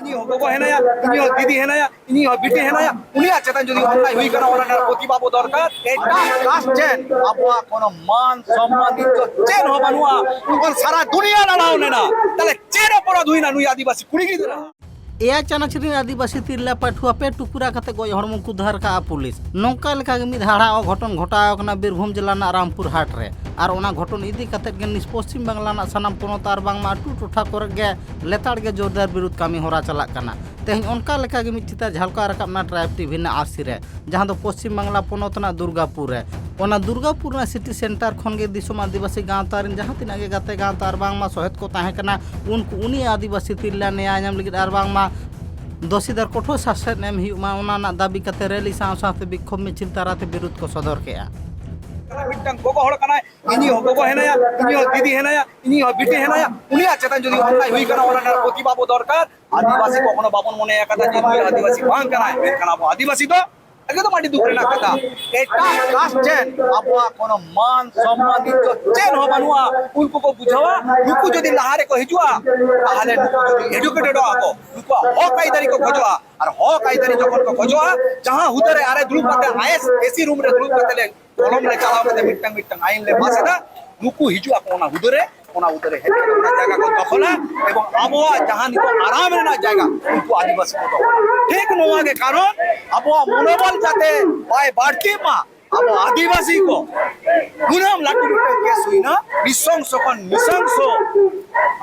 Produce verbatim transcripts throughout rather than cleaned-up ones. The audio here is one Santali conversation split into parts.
ᱤᱧᱤᱡ ᱦᱚᱸ ᱜᱚᱜᱚ ᱦᱮᱱᱟᱭᱟ, ᱤᱧᱤᱡ ᱦᱚᱸ ᱫᱤᱫᱤ ᱦᱮᱱᱟᱭᱟ, ᱤᱧᱤᱡ ᱦᱚᱸ ᱵᱤᱴᱤ ᱦᱮᱱᱟᱭᱟ, ᱩᱱᱤᱭᱟᱜ ᱪᱮᱛᱟᱱ ᱡᱩᱫᱤ ᱚᱱᱱᱟᱭ ᱦᱩᱭ ᱠᱟᱱᱟ, ᱚᱱᱟ ᱨᱮᱱᱟᱜ ᱯᱨᱚᱛᱤᱵᱟᱫ ᱫᱚᱨᱠᱟᱨ᱾ ᱮᱴᱟᱜ ᱠᱟᱥᱴ ᱪᱮᱫ ᱟᱵᱚᱣᱟᱜ ᱠᱳᱱᱳ ᱢᱟᱱ ᱥᱚᱢᱢᱟᱱ ᱤᱡᱡᱚᱛ ᱪᱮᱫ ᱦᱚᱸ ᱵᱟᱹᱱᱩᱜᱼᱟ᱾ ᱛᱚᱠᱷᱚᱱ ᱥᱟᱨᱟ ᱫᱩᱱᱤᱭᱟ ᱞᱟᱲᱟᱣ ᱞᱮᱱᱟ, ᱛᱟᱦᱞᱮ ᱪᱮᱫ ᱚᱯᱚᱨᱟᱫ ᱦᱩᱭᱱᱟ ᱱᱩᱭ ᱟᱹᱫᱤᱵᱟᱹᱥᱤ ᱠᱩᱲᱤ ᱜᱤᱫᱽᱨᱟᱹ? ᱮᱭᱟᱭ ᱪᱟᱱᱟᱪ ᱨᱤᱱ ᱟᱹᱫᱤᱵᱟᱹᱥᱤ ᱛᱤᱨᱞᱟᱹ ᱯᱟᱹᱴᱷᱩᱣᱟᱹ ᱯᱮ ᱴᱩᱠᱨᱟ ᱠᱟᱛᱮ ᱜᱚᱡ ᱦᱚᱲᱢᱚ ᱠᱚ ᱩᱫᱷᱟᱨ ᱠᱟᱜᱼᱟ ᱯᱩᱞᱤᱥ᱾ ᱱᱚᱝᱠᱟ ᱞᱮᱠᱟ ᱜᱮ ᱢᱤᱫ ᱦᱟᱦᱟᱲᱟᱜ ᱜᱷᱚᱴᱚᱱ ᱜᱷᱚᱴᱟᱣ ᱟᱠᱟᱱᱟ ᱵᱤᱨᱵᱷᱩᱢ ᱡᱮᱞᱟ ᱨᱮᱱᱟᱜ ᱨᱟᱢᱯᱩᱨ ᱦᱟᱴ ᱨᱮ᱾ ᱟᱨ ᱚᱱᱟ ᱜᱷᱚᱴᱚᱱ ᱤᱫᱤ ᱠᱟᱛᱮ ᱜᱮ ᱱᱤᱥ ᱯᱚᱥᱪᱤᱢ ᱵᱟᱝᱞᱟ ᱨᱮᱱᱟᱜ ᱥᱟᱱᱟᱢ ᱯᱚᱱᱚᱛ ᱟᱨ ᱵᱟᱝᱢᱟ ᱟᱹᱛᱩ ᱴᱚᱴᱷᱟ ᱠᱚᱨᱮ ᱜᱮ ᱞᱮᱛᱟᱲ ᱜᱮ ᱡᱳᱨᱫᱟᱨ ᱵᱤᱨᱩᱫᱷ ᱠᱟᱹᱢᱤ ᱦᱚᱨᱟ ᱪᱟᱞᱟᱜ ᱠᱟᱱᱟ᱾ ᱛᱮᱦᱮᱧ ᱚᱱᱠᱟ ᱞᱮᱠᱟ ᱜᱮ ᱢᱤᱫ ᱪᱤᱛᱟᱹᱨ ᱡᱷᱟᱞᱠᱟᱣ ᱨᱟᱠᱟᱵ ᱮᱱᱟ ᱴᱨᱟᱭᱤᱵᱽ ᱴᱤᱵᱷᱤ ᱨᱮᱱᱟᱜ ᱟᱹᱨᱥᱤ ᱨᱮ, ᱡᱟᱦᱟᱸ ᱫᱚ ᱯᱚᱥᱪᱤᱢ ᱵᱟᱝᱞᱟ ᱯᱚᱱᱚᱛ ᱨᱮᱱᱟᱜ ᱫᱩᱨᱜᱟᱯᱩᱨ ᱨᱮ᱾ ᱚᱱᱟ ᱫᱩᱨᱜᱟᱯᱩᱨ ᱨᱮᱱᱟᱜ ᱥᱤᱴᱤ ᱥᱮᱱᱴᱟᱨ ᱠᱷᱚᱱ ᱜᱮ ᱫᱤᱥᱚᱢ ᱟᱹᱫᱤᱵᱟᱹᱥᱤ ᱜᱟᱶᱛᱟ ᱨᱮᱱ ᱡᱟᱦᱟᱸ ᱛᱤᱱᱟᱹᱜ ᱜᱮ ᱜᱟᱛᱮ ᱜᱟᱶᱛᱟ ᱟᱨ ᱵᱟᱝᱢᱟ ᱥᱚᱦᱮᱫ ᱠᱚ ᱛᱟᱦᱮᱸ ᱠᱟᱱᱟ, ᱩᱱᱠᱩ ᱩᱱᱤ ᱟᱹᱫᱤᱵᱟᱹᱥᱤ ᱛᱤᱨᱞᱟᱹ ᱱᱮᱭᱟᱭ ᱧᱟᱢ ᱞᱟᱹᱜᱤᱫ ᱟᱨ ᱵᱟᱝᱢᱟ ᱫᱳᱥᱤ ᱫᱟᱨ ᱠᱚᱴᱷᱳᱨ ᱥᱟᱥᱮᱛ ᱮᱢ ᱦᱩᱭᱩᱜ ᱢᱟ, ᱚᱱᱟ ᱨᱮᱱᱟᱜ ᱫᱟᱹᱵᱤ ᱠᱟᱛᱮ ᱨᱮᱞᱤ ᱥᱟᱶ ᱥᱟᱶᱛᱮ ᱵᱤᱠᱠᱷᱳᱵ ᱢᱤᱪᱷᱤᱞ ᱛᱟᱞᱟᱛᱮ ᱵᱤᱨᱩᱫᱷ ᱠᱚ ᱥᱚᱫᱚᱨ ᱠᱮᱜᱼᱟ᱾ ᱢᱤᱫᱴᱟᱝ ᱜᱚᱜᱚ ᱦᱚᱲ ᱠᱟᱱᱟᱭ, ᱤᱧᱤᱡ ᱦᱚᱸ ᱜᱚᱜᱚ ᱦᱮᱱᱟᱭᱟ, ᱤᱧᱤᱡ ᱦᱚᱸ ᱫᱤᱫᱤ ᱦᱮᱱᱟᱭᱟ, ᱤᱧᱤᱡ ᱦᱚᱸ ᱵᱤᱴᱤ ᱦᱮᱱᱟᱭᱟ, ᱩᱱᱤᱭᱟᱜ ᱪᱮᱛᱟᱱ ᱡᱩᱫᱤ ᱚᱱᱱᱟᱭ ᱦᱩᱭ ᱠᱟᱱᱟ, ᱚᱱᱟ ᱨᱮᱱᱟᱜ ᱯᱨᱚᱛᱤᱵᱟᱫ ᱫᱚᱨᱠᱟᱨ᱾ ᱟᱹᱫᱤᱵᱟᱹᱥᱤ ᱠᱚ ᱠᱳᱱᱳ ᱵᱟᱵᱚᱱ ᱢᱚᱱᱮ ᱟᱠᱟᱫᱟ ᱡᱮ ᱱᱩᱭ ᱟᱹᱫᱤᱵᱟᱹᱥᱤ ᱵᱟᱝ ᱠᱟᱱᱟᱭ, ᱢᱮᱱᱠᱷᱟᱱ ᱟᱵᱚ ᱟᱹᱫᱤᱵᱟᱹᱥᱤ ᱫᱚ ᱮᱠᱫᱚᱢ ᱟᱹᱰᱤ ᱫᱩᱠ ᱨᱮᱱᱟᱜ ᱠᱟᱛᱷᱟ᱾ ᱮᱴᱟᱜ ᱠᱟᱥᱴ ᱪᱮᱫ ᱟᱵᱚᱣᱟᱜ ᱠᱳᱱᱳ ᱢᱟᱱ ᱥᱚᱢᱢᱟᱱ ᱤᱡᱡᱚᱛ ᱪᱮᱫ ᱦᱚᱸ ᱵᱟᱹᱱᱩᱜᱼᱟ᱾ ᱩᱱᱠᱩ ᱠᱚ ᱵᱩᱡᱷᱟᱹᱣᱟ, ᱱᱩᱠᱩ ᱡᱩᱫᱤ ᱞᱟᱦᱟ ᱨᱮᱠᱚ ᱦᱤᱡᱩᱜᱼᱟ, ᱛᱟᱦᱚᱞᱮ ᱱᱩᱠᱩ ᱡᱩᱫᱤ ᱮᱰᱩᱠᱮᱴᱮᱰᱚᱜᱼᱟ ᱠᱚ, ᱱᱩᱠᱩᱣᱟᱜ ᱦᱚᱠ ᱟᱹᱭᱫᱟᱹᱨᱤ ᱠᱚ ᱠᱷᱚᱡᱚᱜᱼᱟ᱾ ᱟᱨ ᱦᱚᱠ ᱟᱹᱭᱫᱟᱹᱨᱤ ᱡᱚᱠᱷᱚᱱ ᱠᱚ ᱠᱷᱚᱡᱚᱜᱼᱟ, ᱡᱟᱦᱟᱸ ᱦᱩᱫᱟᱹ ᱨᱮ ᱟᱨᱮ ᱫᱩᱲᱩᱵ ᱠᱟᱛᱮ ᱟᱭᱮᱥ ᱮᱥᱤ ᱨᱩᱢ ᱨᱮ ᱫᱩᱲᱩᱵ ᱠᱟᱛᱮ ᱞᱮ ᱠᱚᱞᱚᱢ ᱞᱮ ᱪᱟᱞᱟᱣ ᱠᱟᱛᱮ ᱢᱤᱫᱴᱟᱝ ᱢᱤᱫᱴᱟᱝ ᱟᱭᱤᱱ ᱞᱮ ᱯᱟᱥ ᱮᱫᱟ, ᱱᱩᱠᱩ ᱦᱤᱡᱩᱜ ᱟᱠᱚ ᱚᱱᱟ ᱦᱩᱫᱟᱹ ᱨᱮ, ᱚᱱᱟ ᱦᱩᱫᱟᱹ ᱨᱮ ᱦᱮᱡ ᱠᱟᱛᱮ ᱚᱱᱟ ᱡᱟᱭᱜᱟ ᱠᱚ ᱫᱚᱠᱷᱚᱞᱟ᱾ ᱮᱵᱚᱝ ᱟᱵᱚᱣᱟᱜ ᱡᱟᱦᱟᱸ ᱱᱤᱛᱚᱜ ᱟᱨᱟᱢ ᱨᱮᱱᱟᱜ ᱡᱟᱭᱜᱟ ᱩᱱᱠᱩ ᱟᱹᱫᱤᱵᱟᱹᱥᱤ ᱠᱚ ᱫᱚᱠᱷᱚᱞᱟ᱾ ᱴᱷᱤᱠ ᱱᱚᱣᱟ ᱜᱮ ᱠᱟᱨᱚᱱ, ᱟᱵᱚᱣᱟᱜ ᱢᱚᱱᱳᱵᱚᱞ ᱡᱟᱛᱮ ᱵᱟᱭ ᱵᱟᱹᱲᱛᱤᱜ ᱢᱟ, ᱟᱵᱚ ᱟᱹᱫᱤᱵᱟᱹᱥᱤ ᱠᱚ ᱱᱩᱱᱟᱹᱜ ᱞᱟᱹᱴᱩ ᱢᱤᱫᱴᱟᱝ ᱠᱮᱥ ᱦᱩᱭᱱᱟ, ᱱᱤᱥᱚᱝᱥᱚ ᱠᱷᱚᱱ ᱱᱤᱥᱚᱝᱥᱚ᱾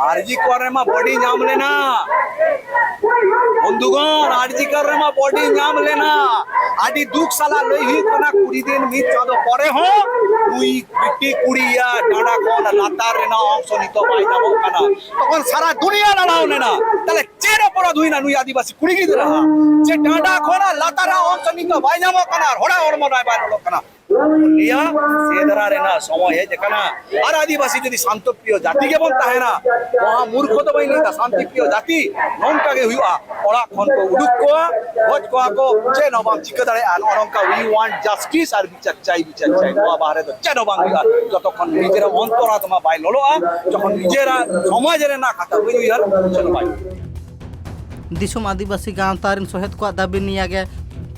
ᱟᱨᱡᱤ ᱠᱚᱨ ᱨᱮᱢᱟ ᱵᱚᱰᱤ ᱧᱟᱢ ᱞᱮᱱᱟ, ᱵᱚᱱᱫᱷᱩᱜᱚᱬ, ᱟᱨᱡᱤ ᱠᱚᱨ ᱨᱮᱢᱟ ᱵᱚᱰᱤ ᱧᱟᱢ ᱞᱮᱱᱟ᱾ ᱟᱹᱰᱤ ᱫᱩᱠ ᱥᱟᱞᱟᱜ ᱞᱟᱹᱭ ᱦᱩᱭᱩᱜ ᱠᱟᱱᱟ, ᱠᱩᱲᱤ ᱫᱤᱱ ᱢᱤᱫ ᱪᱟᱸᱫᱚ ᱯᱚᱨᱮ ᱦᱚᱸ ᱱᱩᱭ ᱵᱤᱴᱤ ᱠᱩᱲᱤᱭᱟᱜ ᱰᱟᱸᱰᱟ ᱠᱷᱚᱱ ᱞᱟᱛᱟᱨ ᱨᱮᱱᱟᱜ ᱚᱝᱥᱚ ᱱᱤᱛᱚᱜ ᱵᱟᱭ ᱧᱟᱢᱚᱜ ᱠᱟᱱᱟ᱾ ᱛᱚᱠᱷᱚᱱ ᱥᱟᱨᱟ ᱫᱩᱱᱤᱭᱟᱹ ᱞᱟᱲᱟᱣ ᱞᱮᱱᱟ, ᱛᱟᱦᱞᱮ ᱪᱮᱫ ᱚᱯᱚᱨᱟᱫ ᱦᱩᱭᱱᱟ ᱱᱩᱭ ᱟᱹᱫᱤᱵᱟᱹᱥᱤ ᱠᱩᱲᱤ ᱜᱤᱫᱽᱨᱟᱹ ᱟᱜ? ᱪᱮᱫ ᱰᱟᱸᱰᱟ ᱠᱷᱚᱱᱟᱜ ᱞᱟᱛᱟᱨ ᱨᱮᱱᱟᱜ ᱚᱝᱥᱚ ᱱᱤᱛᱚᱜ ᱵᱟᱭ ᱧᱟᱢᱚᱜ ᱠᱟᱱᱟ ᱟᱨ ᱦᱚᱲᱟᱜ ᱦᱚᱲᱢᱚ ᱨᱮ ᱵᱟᱭ ᱞᱚᱞᱚᱜ ᱠᱟᱱᱟ? ᱞᱟᱹᱭᱟ, ᱥᱮᱸᱫᱽᱨᱟ ᱨᱮᱱᱟᱜ ᱥᱚᱢᱚᱭ ᱦᱮᱡ ᱟᱠᱟᱱᱟ᱾ ᱟᱨ ᱟᱹᱫᱤᱵᱟᱹᱥᱤ ᱡᱩᱫᱤ ᱥᱟᱱᱛᱚ ᱯᱨᱤᱭᱚ ᱡᱟᱹᱛᱤ ᱜᱮᱵᱚᱱ ᱛᱟᱦᱮᱱᱟ, ᱢᱚᱦᱟ ᱢᱩᱨᱠᱷᱚ ᱫᱚ ᱵᱟᱹᱧ ᱞᱟᱹᱭᱫᱟ, ᱥᱟᱱᱛᱤ ᱯᱨᱤᱭᱚ ᱡᱟᱹᱛᱤ, ᱱᱚᱝᱠᱟ ᱜᱮ ᱦᱩᱭᱩᱜᱼᱟ᱾ ᱚᱲᱟᱜ ᱠᱷᱚᱱ ᱠᱚ ᱩᱰᱩᱠ ᱠᱚᱣᱟ, ᱜᱚᱡ ᱠᱚᱣᱟ ᱠᱚ, ᱪᱮᱫ ᱦᱚᱸ ᱵᱟᱢ ᱪᱤᱠᱟᱹ ᱫᱟᱲᱮᱭᱟᱜᱼᱟ᱾ ᱱᱚᱜᱼᱚ ᱱᱚᱝᱠᱟ, we want justice ᱟᱨ ᱵᱤᱪᱟᱨ ᱪᱟᱭ, ᱵᱤᱪᱟᱨ ᱪᱟᱭ, ᱱᱚᱣᱟ ᱵᱟᱦᱨᱮ ᱫᱚ ᱪᱮᱫ ᱦᱚᱸ ᱵᱟᱝ ᱦᱩᱭᱩᱜᱼᱟ᱾ ᱡᱚᱛᱚᱠᱷᱚᱱ ᱱᱤᱡᱮᱨᱟᱜ ᱚᱱᱛᱚᱨ ᱟᱛᱢᱟ ᱵᱟᱭ ᱞᱚᱞᱚᱜᱼᱟ, ᱡᱚᱠᱷᱚᱱ ᱱᱤᱡᱮᱨᱟᱜ ᱥᱚᱢᱟᱡᱽ ᱨᱮᱱᱟᱜ ᱠᱟᱛᱷᱟ ᱵᱟᱹᱧ ᱩᱭᱦᱟᱹᱨ, ᱪᱮᱫ ᱦᱚᱸ ᱵᱟᱭ ᱦᱩᱭᱩᱜᱼᱟ᱾ ᱫᱤᱥᱚᱢ ᱟᱹᱫᱤᱵᱟᱹᱥᱤ ᱜᱟᱶᱛᱟ ᱨᱮᱱ ᱥᱚᱦᱮᱫ ᱠᱚᱣᱟᱜ ᱫᱟᱹᱵᱤ ᱱᱤᱭᱟᱹ ᱜᱮ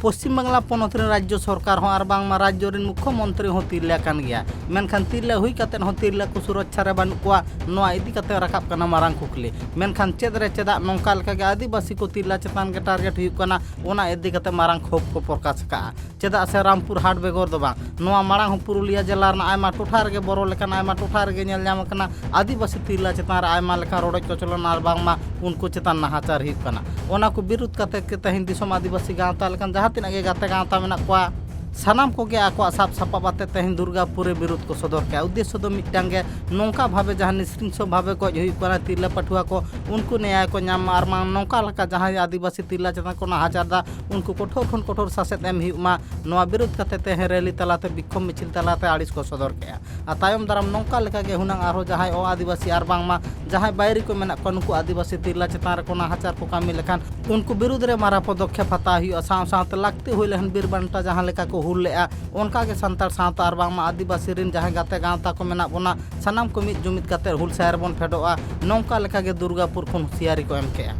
ᱯᱚᱥᱪᱤᱢ ᱵᱟᱝᱞᱟ ᱯᱚᱱᱚᱛ ᱨᱮᱱ ᱨᱟᱡᱽᱡᱚ ᱥᱚᱨᱠᱟᱨ ᱦᱚᱸ ᱟᱨ ᱵᱟᱝᱢᱟ ᱨᱟᱡᱽᱡᱚ ᱨᱮᱱ ᱢᱩᱠᱷᱭᱚ ᱢᱚᱱᱛᱨᱤ ᱦᱚᱸ ᱛᱤᱨᱞᱟᱹ ᱠᱟᱱ ᱜᱮᱭᱟ, ᱢᱮᱱᱠᱷᱟᱱ ᱛᱤᱨᱞᱟᱹ ᱦᱩᱭ ᱠᱟᱛᱮ ᱦᱚᱸ ᱛᱤᱨᱞᱟᱹ ᱠᱚ ᱥᱩᱨᱚᱠᱪᱷᱟ ᱨᱮ ᱵᱟᱹᱱᱩᱜ ᱠᱚᱣᱟ, ᱱᱚᱣᱟ ᱤᱫᱤ ᱠᱟᱛᱮ ᱨᱟᱠᱟᱵ ᱠᱟᱱᱟ ᱢᱟᱨᱟᱝ ᱠᱩᱠᱞᱤ᱾ ᱢᱮᱱᱠᱷᱟᱱ ᱪᱮᱫ ᱨᱮ ᱪᱮᱫᱟᱜ ᱱᱚᱝᱠᱟ ᱞᱮᱠᱟᱜᱮ ᱟᱹᱫᱤᱵᱟᱹᱥᱤ ᱠᱚ ᱛᱤᱨᱞᱟᱹ ᱪᱮᱛᱟᱱ ᱜᱮ ᱴᱟᱨᱜᱮᱴ ᱦᱩᱭᱩᱜ ᱠᱟᱱᱟ, ᱚᱱᱟ ᱤᱫᱤ ᱠᱟᱛᱮ ᱢᱟᱨᱟᱝ ᱠᱷᱳᱵ ᱠᱚ ᱯᱨᱚᱠᱟᱥ ᱟᱠᱟᱫᱼᱟ᱾ ᱪᱮᱫᱟᱜ ᱥᱮ ᱨᱟᱢᱯᱩᱨ ᱦᱟᱴ ᱵᱮᱜᱚᱨ ᱫᱚ ᱵᱟᱝ, ᱱᱚᱣᱟ ᱢᱟᱲᱟᱝ ᱦᱚᱸ ᱯᱩᱨᱩᱞᱤᱭᱟᱹ ᱡᱮᱞᱟ ᱨᱮᱱᱟᱜ ᱟᱭᱢᱟ ᱴᱚᱴᱷᱟ ᱨᱮᱜᱮ ᱵᱚᱨᱚ ᱞᱮᱠᱟᱱ ᱟᱭᱢᱟ ᱴᱚᱴᱷᱟ ᱨᱮᱜᱮ ᱧᱮᱞ ᱧᱟᱢ ᱟᱠᱟᱱᱟ, ᱟᱹᱫᱤᱵᱟᱹᱥᱤ ᱛᱤᱨᱞᱟᱹ ᱪᱮᱛᱟᱱ ᱨᱮ ᱟᱭᱢᱟ ᱞᱮᱠᱟᱱ ᱨᱚᱰᱚᱡ ᱠᱚᱪᱞᱚᱱ ᱟᱨ ᱵᱟᱝᱢᱟ ᱩᱱᱠᱩ ᱪᱮᱛᱟᱱ ᱱᱟᱦᱟᱪᱟᱨ ᱦᱩᱭᱩᱜ ᱠᱟᱱᱟ᱾ ᱚᱱᱟ ᱠᱚ ᱵᱤᱨᱩᱫᱷ ᱠᱟᱛᱮ ᱜᱮ ᱛᱮᱦᱮᱧ ᱫᱤᱥᱚᱢ ᱟᱹᱫᱤᱵᱟᱹᱥᱤ ᱜᱟᱶᱛᱟ ᱞᱮᱠᱟᱱ ᱡᱟᱦᱟᱸ ᱛᱤᱱᱟᱹᱜ ᱜᱮ ᱜᱟᱛᱮ ᱜᱟᱶᱛᱟ ᱢᱮᱱᱟᱜ ᱠᱚᱣᱟ, ᱥᱟᱱᱟᱢ ᱠᱚᱜᱮ ᱟᱠᱚᱣᱟᱜ ᱥᱟᱵ ᱥᱟᱯᱟᱵ ᱟᱛᱮ ᱛᱮᱦᱮᱧ ᱫᱩᱨᱜᱟᱯᱩᱨ ᱨᱮ ᱵᱤᱨᱩᱫᱷ ᱠᱚ ᱥᱚᱫᱚᱨ ᱠᱮᱜᱼᱟ᱾ ᱩᱫᱽᱫᱮᱥᱥᱚ ᱫᱚ ᱢᱤᱫᱴᱟᱝ ᱜᱮ, ᱱᱚᱝᱠᱟ ᱵᱷᱟᱵᱮ ᱡᱟᱦᱟᱸ ᱱᱤᱥᱨᱤᱝᱥᱚ ᱵᱷᱟᱵᱮ ᱜᱚᱡ ᱦᱩᱭᱩᱜ ᱠᱟᱱᱟ ᱛᱤᱨᱞᱟᱹ ᱯᱟᱹᱴᱷᱩᱣᱟᱹ ᱠᱚ, ᱩᱱᱠᱩ ᱱᱮᱭᱟᱭ ᱠᱚ ᱧᱟᱢ ᱢᱟ, ᱟᱨ ᱵᱟᱝ ᱱᱚᱝᱠᱟ ᱞᱮᱠᱟ ᱡᱟᱦᱟᱸᱭ ᱟᱹᱫᱤᱵᱟᱹᱥᱤ ᱛᱤᱨᱞᱟᱹ ᱪᱮᱛᱟᱱ ᱠᱚ ᱱᱟᱦᱟᱪᱟᱨ ᱫᱟ, ᱩᱱᱠᱩ ᱠᱚᱴᱷᱳᱨ ᱠᱷᱚᱱ ᱠᱚᱴᱷᱳᱨ ᱥᱟᱥᱮᱛ ᱮᱢ ᱦᱩᱭᱩᱜ ᱢᱟ᱾ ᱱᱚᱣᱟ ᱵᱤᱨᱩᱫᱷ ᱠᱟᱛᱮ ᱛᱮᱦᱮᱧ ᱨᱮᱞᱤ ᱛᱟᱞᱟᱛᱮ, ᱵᱤᱠᱠᱷᱳᱵ ᱢᱤᱪᱷᱤᱞ ᱛᱟᱞᱟᱛᱮ ᱟᱹᱲᱤᱥ ᱠᱚ ᱥᱚᱫᱚᱨ ᱠᱮᱜᱼᱟ᱾ ᱟᱨ ᱛᱟᱭᱚᱢ ᱫᱟᱨᱟᱢ ᱱᱚᱝᱠᱟ ᱞᱮᱠᱟᱜᱮ ᱦᱩᱱᱟᱹᱝ ᱟᱨᱦᱚᱸ ᱡᱟᱦᱟᱸᱭ ᱚ ᱟᱹᱫᱤᱵᱟᱹᱥᱤ ᱟᱨ ᱵᱟᱝᱢᱟ ᱡᱟᱦᱟᱸᱭ ᱵᱟᱹᱭᱨᱤ ᱠᱚ ᱢᱮᱱᱟᱜ ᱠᱚᱣᱟ, ᱱᱩᱠᱩ ᱟᱹᱫᱤᱵᱟᱹᱥᱤ ᱛᱤᱨᱞᱟᱹ ᱪᱮᱛᱟᱱ ᱨᱮᱠᱚ ᱱᱟᱦᱟᱪᱟᱨ ᱠᱚ ᱠᱟᱹᱢᱤ ᱞᱮᱠᱷᱟᱱ, ᱩᱱᱠᱩ ᱵᱤᱨᱩᱫᱷ ᱨᱮ ᱢᱟᱨᱟ ᱯᱚᱫᱚᱠᱷᱮᱯ ᱦᱟᱛᱟᱣ ᱦᱩᱭᱩᱜᱼᱟ᱾ ᱥᱟᱶ ᱥᱟᱶᱛᱮ ᱞᱟᱹᱠᱛᱤ ᱦᱩᱭ ᱞᱮᱠᱷᱟᱱ ᱵᱤᱨ ᱵᱟᱱᱴᱟ ᱡᱟᱦᱟᱸ ᱞᱮᱠᱟ ᱠᱚ ᱦᱩᱞ ᱞᱮᱜᱼᱟ, ᱚᱱᱠᱟᱜᱮ ᱥᱟᱱᱛᱟᱲ ᱥᱟᱶᱛᱟ ᱟᱨ ᱵᱟᱝᱢᱟ ᱟᱹᱫᱤᱵᱟᱹᱥᱤ ᱨᱮᱱ ᱡᱟᱦᱟᱸᱭ ᱜᱟᱛᱮ ᱜᱟᱶᱛᱟ ᱠᱚ ᱢᱮᱱᱟᱜ ᱵᱚᱱᱟ, ᱥᱟᱱᱟᱢ ᱠᱚ ᱢᱤᱫ ᱡᱩᱢᱤᱫ ᱠᱟᱛᱮ ᱦᱩᱞ ᱥᱟᱭ ᱨᱮᱵᱚᱱ ᱯᱷᱮᱰᱚᱜᱼᱟ᱾ ᱱᱚᱝᱠᱟ ᱞᱮᱠᱟᱜᱮ ᱫᱩᱨᱜᱟᱯᱩᱨ ᱠᱷᱚᱱ ᱦᱩᱸᱥᱤᱭᱟᱨᱤ ᱠᱚ ᱮᱢ ᱠᱮᱜᱼᱟ᱾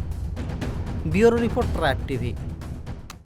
ᱵᱤᱭᱩᱨᱳ ᱨᱤᱯᱳᱨᱴ, ᱴᱨᱟᱭᱤᱵᱽ ᱴᱤᱵᱷᱤ᱾